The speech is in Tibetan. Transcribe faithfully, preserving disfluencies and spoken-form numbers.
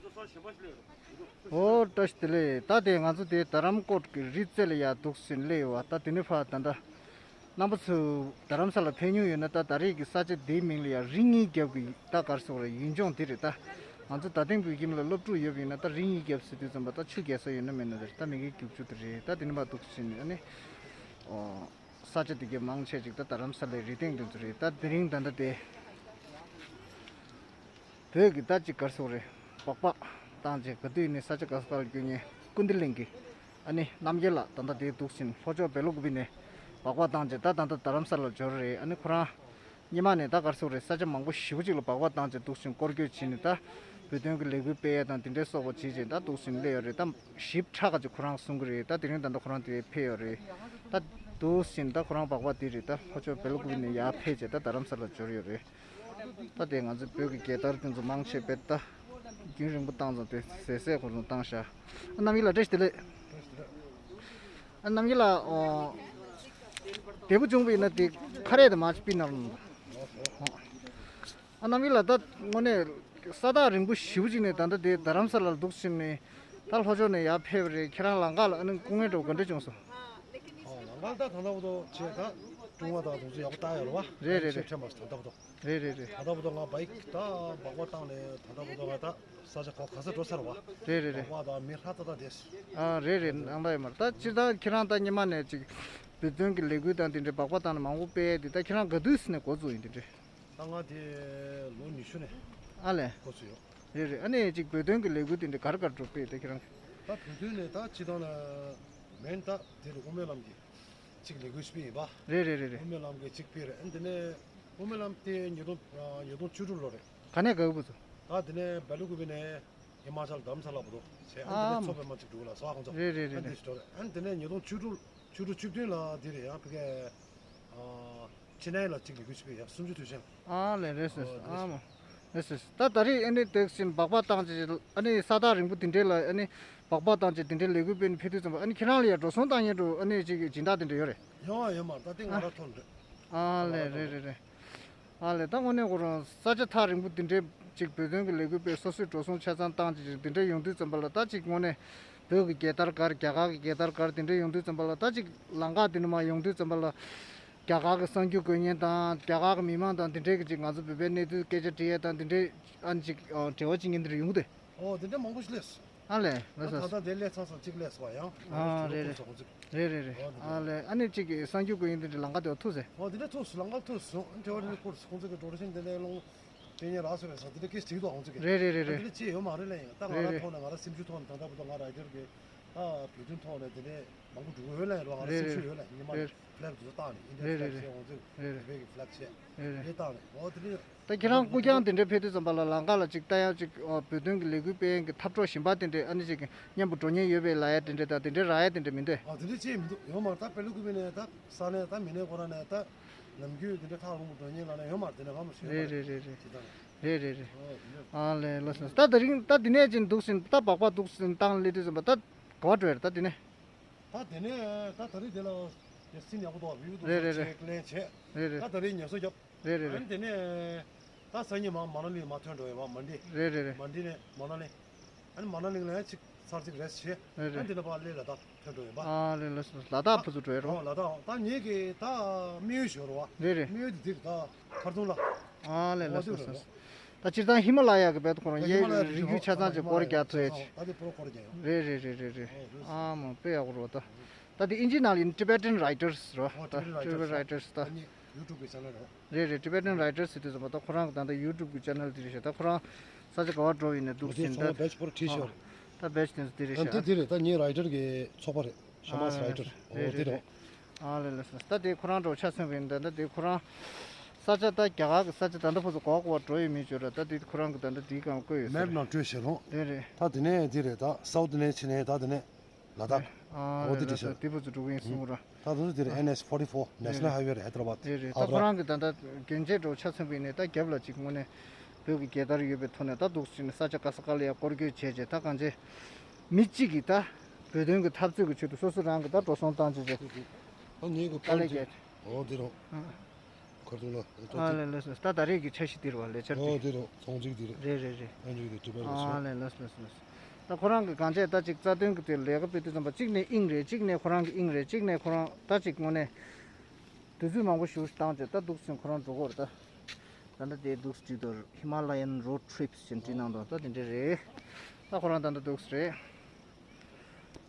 ཨོ་བཀྲ་ཤིས་བདེ་ལེགས། ད་དེ་ང་ཚོ་དེ་རྡ་རམ་ཀོར་གྱི་རི་རྩེ་ལ་ཡར་འདུག་སེ་སླེབས་ཡོད་པ། ད་དེ་ནས་ཕར་ད་ལྟ་རྣམ་པ་ཚོ་རྡ་རམ་ས་ལ་ཕེབས་མྱོང་ཡོད་ན། ད་ད་རེས་ཀྱི་ས་ཆ་དེའི་མིང་ལ་ཡར་རི་གཉིས་རྒྱབ་ཀྱི་ད་ག་རེ་ཟེར་དགོས་རེད། ཡུལ་ལྗོངས་དེ་རེད། ད་ང་ཚོ་རྡ་སྟེང་བོད་ཁྱིམ་ལ་སློབ་ཕྲུག་ཡོད་པ་ཡིན་ན། ད་རི་གཉིས་རྒྱབ་ཟེར་དུས་ཙམ་པ་ད་ཆུ་རྒྱག་ས་ཡོད་ན་མེད་ན་དེ་རེད། ད་མི་གི་རྒྱུག་ཆུ་དེ་རེད། ད་དེ་ནས་མར་འདུག་སེ་ནས་ཨ་ནི་ཨོ། ས་ཆ་དེ་གའི་མང་ཆེ་ཅིག་ད་རྡ་རམ་ས་ལའི་རི་སྟེང་དེ་ཚོ་རེད། ད་དེ་རིང་ད་ལྟ་དེ་བོད་ཀྱི་ད་ཅིག་ག་རེ་ཟེར་དགོས་རེད། སྦག་སྦག་བཏང་རྗེས་ག་དུས་ནས་ས་ཆ་ག་ས་ག་ལ་བསྐྱོད་མཁན་ཀུན་བདེ་གླིང་གི་ཨ་ནི་རྣམ་རྒྱལ་ལགས། ད་ལྟ་དེ་འདུག་སེ་ལྷོ་ཕྱོགས་བེ་ལོ་ཀུ་པི་ནས་སྦག་སྦག་བཏང་རྗེས་ད་ད་ལྟ་རྡ་རམ་ས་ལར་འབྱོར་རེད། ཨ་ནི་ཁོ་རང་སྔོན་མ་ནས་ད་ག་རེ་ཟེར་དགོས་རེད། ས་ཆ་མང་པོ་ཞེ་པོ་ཅིག་ལ་སྦག་སྦག་བཏང་རྗེས་འདུག་སེ་སྐོར་སྐྱོད་བྱས་ནས་ད་བོད་དོན་གྱི་ལས་འགུལ་སྤེལ་ཡ་དང་དེ་འདྲའི་སོགས་པ་བྱས་རྗེས་ད་འདུག་སེ་སླེབས་ཡོད་རེད། ད་ཞིབ་ཕྲ་ག་ཅིག་ཁོ་རང་གསུང་གི་རེད། ད་དེ་རིང་ད་ལྟ་ཁོ་རང་དེ་ཕེབས་ཡོད་རེད། ད་འདུག་སེ་ད་ཁོ་རང་སྦག་སྦག་དེ་རེད། ད་ལྷོ་ཕྱོགས་བེ་ལོ་ཀུ་པི་ནས་ཡར་ཕེབས་རྗེས་ད་རྡ་རམ་ས་ལར་འབྱོར་ཡོད་རེད། ད་དེ་ང་ཚོའི་བོད་ཀྱི་རྒྱལ་དར་དེ་ཚོ་མང་ཆེ་བས་ད་རྒྱུན་རིང་པོ་བཏང་ཙང་དེ་ཟད་ཟད་ཁོ་ཚོ་བཏང་ཤག། ཨ་རྣམ་རྒྱལ་ལགས་བཀྲ་ཤིས་བདེ་ལེགས། ཨ་རྣམ་རྒྱལ་ལགས། ཨོ། བདེ་པོ་བྱུང་བ་ཡིན་ན་དེ་ཁ་རས་དེ་མར་ཅིག་ཕུད་གནང་རོགས་གནང་། ཨ་རྣམ་རྒྱལ་ལགས། ད་དངོས་གནས་ས་ཐག་རིང་པོ་ཞེ་པོ་ཅིག་ནས་ད་ལྟ་དེ་རྡ་རམ་ས་ལར་འདུག་སེ་ནས་ད་ལྷོ་ཕྱོགས་ནས་ཡར་ཕེབས་པ་རེད། ཁྱེད་རང་ལམ་ཁ་ལ་ཨ་ནི་སྐུ་ངལ་འདྲ་བོ་ག་འདྲ་བྱུང་སོང་། ཨོ། ལམ་ཁ་ད་ད་ལྟ་བར་དུ་བྱས་ད་ཀྲུང་ཧྭ་དང་དུང་ཕྱུར་ཡག་པོ་བཏགས་ཡོད་རེད་བ། རེད་རེད་རེད། ཆེ་ཕྲན་མ་ད་ལྟ་བར་དུ། རེད་རེད་རེད། ད་ལྟ་བར་དུ་ང་བའིག་ད་སྦག་སྦག་བཏང་ནས་ད་ལྟ་བར་དུ་ང་ད་ས་ཆ་ག་ག་ས་འགྲོ་ཚར་བ། རེད་རེད་རེད། སྦག་སྦག་དང་མི་ལྷ་ད་ད་བསྡད། ཨ་རེད་རེད། ནང་ལྟ་ཡོད་མ་རེད། ད་སྤྱིར་བཏང་ཁྱེད་རང་ད་སྔོན་མ་ནས་ཅིག་བོད་དོན་གྱི་ལས་འགུལ་དང་དེ་འདྲའི་སྦག་སྦག་བཏང་ནས་མང་པོ་སྤེལ་ཡས་དེ་ད་ཁྱེད་རང་ག་དུས་ནས་འགོ་བཙུགས་ཡིན་དེ་འདྲའི། ད་ང་དེ་ལོ་ཉི་ཤུ་ནས་ཨ་ལས། འགོ་ཚུགས་ཡོད། རེད་རེད། ཨ་ནི་ཅིག་བོད་དོན་གྱི་ལས་འགུལ་དེ་འདྲའི་ག་རེ་ག་རེ་འགྲོ་སྤེལ་ད་ཁྱེད་རང་གིས། ད་བོད་དོན་ནས་ད་སྤྱིར་བཏང་ལ་མེན་ད་དེ་རེད། དབུ་མའི་ལམ་གྱི་ཅིག་ལས་འགུལ་ཞིག་སྤེལ་ཡིན་པ། རེད་རེད་རེད་རེད། དབུ་མའི་ལམ་གྱི་ཅིག་སྤེལ་རེད། ཨ་ནི་དེ་ནས་དབུ་མའི་ལམ་དེ་ཉིས་སྟོང་ཉིས་སྟོང་བཅུ་དྲུག་ལོ་རེད། ག་ནས་ག་གི་བུ་ཚོ། ད་དེ་ནས་བེ་ལུ་ཀུ་པི་ནས་ཧི་མ་ཅལ་དྷ་རམ་ས་ལ་བར་དུ་བྱས། ཨ་ནི་དེ་ནས་ཨ་མ་ཚོ་པའི་མ་ཅིག་འགྲོ་ལ་སོ་ཨ་ཁོང་ཚོ། རེད་རེད་རེད་ཨ་ནི་རེད། དེ་ཞིག་འགྲོ་རེད། ཨ་ནི་དེ་ནས་ཉིས་སྟོང་བཅུ་དྲུག་བཅུ་དྲུག་བཅུ་བདུན་ལ་དེ་རེད་ཡང་ཕ་གི་ཨ་ཅི་ནའི་ལ་ཅིག་ལས་འགུལ་ཞིག་སྤེལ་ཡ་སུམ་ཅུ་དུས་ཆེན། ཨ་ལས་རེད་ཟེར། ཨོ་དེ་ཨ་མ་རེད་ཟེར། ད་ད་རེས་ཨ་ནི་དེ་བཞིན་སྦག་སྦག་བཏང་ཅིག་ཨ་ནི་ས་ཐག་རིང་པོ་དེ་འདྲའི་ལ་ཨ་ནི་སྦག་སྦག་བཏང་ཅིག་དེ་འདྲའི་ལས་འགུལ་སྤེལ་ནས་ཕེབས་དུས་ཙམ་པ་ཨ་ནི་ཁྱེད་རང་ལ་ཡ་འགྲོ་སོང་བཏང་མཁན་འདྲ་ཨ་ནི་ཅིག་སྦྱིན་བདག་དེ་འདྲ་ཡོད་རེད། ཡོང་བ་ཡོད་མ་རེད། ད་ལྟ་ང་ར་ཐོན་རེད། ཨ་ལས་རེད་རེད་རེད། ཨ་ལས། ད་དངོས་གནས་ཁོ་རང་ས་ཆ་ཐག་རིང་པོ་འདི་འདྲའི་ཅིག་བོད་དོན་གྱི་ལས་འགུལ་སྤེལ་སོ་སོས་འགྲོ་སོང་ཆ་ཚང་བཏང་ཅིག་འདི་འདྲ་ཡོང་དུས་ཙམ་པ་ལ་ད་ཅིག་དངོས་གནས་བོད་ཀྱི་རྒྱལ་དར་ག་རེ་རྒྱ་གར་གྱི་རྒྱལ་དར་ག་རེ་འདི་འདྲ་ཡོང་དུས་ཙམ་པ་ལ་ད་ཅིག་ལམ་ཁ་འདི་ནས་མར་ཡོང་དུས་ཙམ་པ་ལ་རྒྱ་གར་གྱི་གསར་འགྱུར་འགོད་མཁན་དང་རྒྱ་གར་གྱི་མི་མང་དང་འདི་འདྲའི་གི་ཅིག་ང་ཚོ་བོད་པའི་གནས་ཚུལ་སྐད་ཆ་དྲི་ཡས་དང་འདི་འདྲའི་ཨ་ནི་ཅིག་འབྲེལ་བ་བྱེད་མཁན་འདི་འདྲ་ཡོང་གི་འདུག་ཨོ་དེ་འདྲ་མང་པོ་ཞིག་སླེབས་སོང་། ཨ་ལས་ལགས་སོ། ད་ལྟ་དེ་སླེབས་ཚར་སོང་། གཅིག་སླེབས་སོང་ཡང་། ཨ་རེད་རེད་རེད། ཁོང་ཚོ་རེད་རེད་རེད། ཨོ་དེ་ཨ་ལས་ཨ་ནི་གཅིག་གི་གསར་འགྱུར་འགོད་མཁན་དེ་འདྲ་ལམ་ཁ་དེ་ཐུག་ཟེར། ཨོ་དེ་འདྲ་ཐུག་སོང་། ལམ་ཁ་ཐུག་སོང་། འབྲེལ་བ་དེ་འདྲ་བསྐུར་སོང་། ཁོང་ཚོ་གི་འགྲོ་གྲོན་དེ་འདྲ་སློང་དེ་ཉིད་རག་སོང་བས་སོང་། དེ་འདྲ་སྐད་ཅིག་དུ་ཁོང་ཚོ་གི་རེད་རེད་རེད་ཨ་དེ་རེད། འདྲ་ཅི་ཡོད་མ་རེད་ལ། ཡིན་ད་ང་རེད་ར་རེད། ཐོག་ནས་ང་ར་སེམས་ཤུགས་ཐོག་ནས་ད་ལྟ་བར་དུ་ང་ར་རྒྱར་གི་ཨ་བོད་དོན་ཐོག་ནས་དེ་འདྲ་མང་པོ་འགྲོ་གི་ཡོད་ལ། ཡིན་ར་ང་ར་རེད་སེམས་ཤུགས་རེད་ཡོད་ལ། ཡིན་ཉི་མ་རེད་རེད། ཕི་ལེག་དེ་ཚོ་བཏང་ནས་ཨིན་ཌི་ཡ་རེད་ཕི་ལེག་རེད་བྱས། ཁོང་ཚོ་རེད་རེད། བོད་པའི་གི་ཕི་ལེག་བྱས། རེད་རེད། དེ་བཏང་ནས་ཨོ་དེ་འདྲ། ད་ཁྱེད་རང་སྐུ་རྐྱང་དེ་འདྲ་ཕེབས་དུས་ཙམ་པ་ལ་ལམ་ཁ་ལ་ཅིག་ལྟ་ཡག་ཅིག་ཨ་བོད་དོན་གྱི་ལས་འགུལ་སྤེལ་མཁན་གྱི་འཐབ་གྲོགས་གཞན་པ་དེ་འདྲས་ཨ་ནི་ཅིག་མཉམ་པོ་འགྲོ་མཁན་ཡོད་པའི་ལབ་ཡ་དེ་འདྲས་དང་དེ་འདྲས་རག་ཡ་དེ་འདྲས་མི་འདུག་ཨ་དེ་འདྲས་ཅིག་མི་འདུག་ཡོད་མ་རེད། ད་བོད་ལུགས་ཀྱི་མི་ནས་ད་ས་གནས་ད་མི་སྣའི་སྐོར་ནས་ད་ནམ་རྒྱུན་དེ་འདྲས་ཐག་རིང་པོ་འགྲོ་མཁན་ལ་ནས་ཡོད་མ་རེད། དེ་འདྲས་ང་མ་ཤེས་ཡོད་མ་རེད། རེད་རེད་རེད་རེད། དེ་ལྟར་རེད་རེད་རེད། ཨོ་དེ་འདྲས། ཨ་ལས་ལགས་སོ། ད་དེ་རིང་ད་དེ་ནས་ཅིག་འདུག་སེ་ད་སྦག་སྦག་འདུག་སེ་བཏང་སླེབས་དུས་ཙམ་པ་ད་ག་པར་འགྲོ་ཡ་རེད། ད་དེ་ནས། ད་དེ་ནས་ད་ད་རེས་དེ་ལ་ཡ་སྲིན་ཡག་པོ་འདུག་བིའུ་འདུག་རེད་རེད་རེད། ཆེ་ཀླན་ཆེ། རེད་རེད། ད་ད་རེས་ངལ་གསོ་རྒྱབ། རེད་རེད་རེད། ཨ་ནི་དེ་ནས་ད་སང་ཉིན་མ་མ་ན་ལི་མ་ཐོན་འགྲོ་ཡོད་པ། མན་ཌེ། རེད་རེད་རེད། མན་ཌེ་ནས་མ་ན་ལི། ཨ་ནི་མ་ན་ལི་ལ་ཡང་ཅིག་ཚར་ཅིག་རེ་སི་ཊི་བྱས། རེད་རེད། ཨ་ནི་དེ་ནས་ཕར་ལས་ལ་དྭགས་ཐོན་འགྲོ་ཡོད་པ། ཨ་རེད་ལགས་སོ། ལ་དྭགས་ཕར་ཚུར་འགྲོ་ཡོད་རོ། ཨོ་ལ་དྭགས། ད་ངེད་ཀྱི་ད་དམིགས་ཡུལ་ཞོར་བ། རེད་རེད། དམིགས་ཡུལ་དེ་དེ་རེད། ད་མཁར་རྫོང་ལ། ཨ་ལས་ལགས་སོ་ལགས་སོ། ད་སྤྱིར་བཏང་ཧི་མ་ལ་ཡ་གི་བེད་ཁོ་རང་ཡའི་ཧི་མ་ལ་ཡ་རི་རྒྱུད་ཆ་ཚང་ཅིག་སྐོར་རྒྱག་ཐུབ་ཡ་ཅིག་ད་དེ་པོ་རོ་སྐོར་རྒྱག་ཡོང་། རེད་རེད་རེད་རེད་རེད། ཨོ་རེད། ཨ་མ་དཔེ་ཡག་པོ་རེད་པ། ད་ད་དེ་ཨིན་ཇིའི་ནང་ལ་ཡིན། Tibetan Writers རེད་པ། ཨོ་ད་Tibetan Writers Tibetan Writers ད། ཨ་ནི་ཡུ་ཊུབ་གི་ཆེ་ནལ་རེད། རེད་རེད། Tibetan Writers ཟེར་དུས་ཙམ་པ་ད་ཁོ་རང་གི་ད་ལྟ་ཡུ་ཊུབ་གི་ཆེ་ནལ་དེ་རེད་ཤག་ད་ཁོ་རང་ས་ཆ་ག་པར་འགྲོ་ཡིན་ནས་འདུག་ཟིན་ད། ད་བེ་ཇི་པོ་ར་ཁྲིད་ཤོར། ད་བེ་ཇི་དེ་ཚོ་དེ་རེད་ཤག་ད་དེ་དེ་རེད། ད་ངའི་རའི་ཊར་གི་ཚོགས་པ་རེད། ཤ་མཱས་རའི་ཊར། ཨོ་དེ་རེད། ཨ་ལས་ལགས་སོ། ད་དེ་ཁོ་རང་འགྲོ་ཆ་མཚོན་པ་ཡིན། ད་ད་དེ་ཁོ་རང་ས་ཆ་ད་རྒྱ་གར་གི་ས་ཆ་ད་ལྟ་ཕར་ཚུར་ག་པར་ག་པར་འགྲོ་ཡོད་མེད་བརྗོད་ར། ད་དེ་ཁོ་རང་གི་ད་ལྟ་དེའི་སྒང་བཀོད་ཡོད་ས་མེབ་རེད། ནང་སྤྲོད་ཤེས་རོགས། རེད་རེད། ད་དེ་ནས་དེ་རེད། ད་སའུ་ཐི་ནས་ཕྱིན་ནས་ད་དེ་ནས་ལ་དྭགས། ཨ་ཨོ་དེ་རེད་དེ་ལགས་སོ། ཤག་དེ་ཕར་ཚུར་འགྲོ་གི་ཡིན་གསུང་ར། ད་དུང་དེར་ཨེན་ཨེཆ་ཕོར་ཊི་ཕོར་National Highway རེད། ཧའི་དར་བྷད། རེད་རེད། ད་ཨ་ཁོ་རང་གི་ད་ལྟ་གན་རྒྱ་འགྲོ་ཆ་མཚོན་པ་ཡིན་ནའི་ད་རྒྱབ་ལ་ཅིག་དངོས་གནས་བོད་ཀྱི་རྒྱལ་དར་ཡོད་པའི་ཐོག་ནས་ད་འདུག་སེ་ནས་ས་ཆ་ག་ས་ག་ལ་ཡ་སྐོར་སྐྱོད་བྱས་རྗེས་ད་གང་བྱས་མི་གཅིག་གིས་ད་བོད་དོན་གྱི་འཐབ་རྩོད་ཀྱི་ཆེད་དུ་སོ་སོ་རང་གི་ད་འགྲོ་སོང་བཏང་བྱས་རྗེས་ཨ་ངེད་ཀྱི་དཀའ་ལས་ཕར་བརྒྱབ། ཨོ་དེ་རང་ཨ་ཁོ། ཨ་ལས་ལས་ལས། ད་ད་རེས་ཀྱི་འཆར་གཞི་འདིར་བ་ལས་འཆར་འདི། རེད་རེད་རེད། ཨ་ལས་ལས་ལས། ད་ཁོ་རང་གི་གང་བྱས་ད་ཅིག་རྩ་དོན་གྱི་དེ་ལས་ཀ་སྤེལ་དུས་ཙམ་པ་གཅིག་ནས་དབྱིངས་རེད། གཅིག་ནས་ཁོ་རང་གི་དབྱིངས་རེད། གཅིག་ནས་ཁོ་རང་ད་ཅིག་དངོས་གནས་དུས་ཚོད་མང་པོ་ཞིག་བཏང་བྱས་ད་འདུག་ཟིན་ཁོ་རང་འགྲོ་གི་རེད་ད། ད་ལྟ་དེ་འདུག་བྲིས་དོར་Himalayan Road Trips ཞེས་བྲིས་གནང་དོ། ད་དེ་འདྲས་རེད། ད་ཁོ་རང་ད་ལྟ་འདུག་རེད།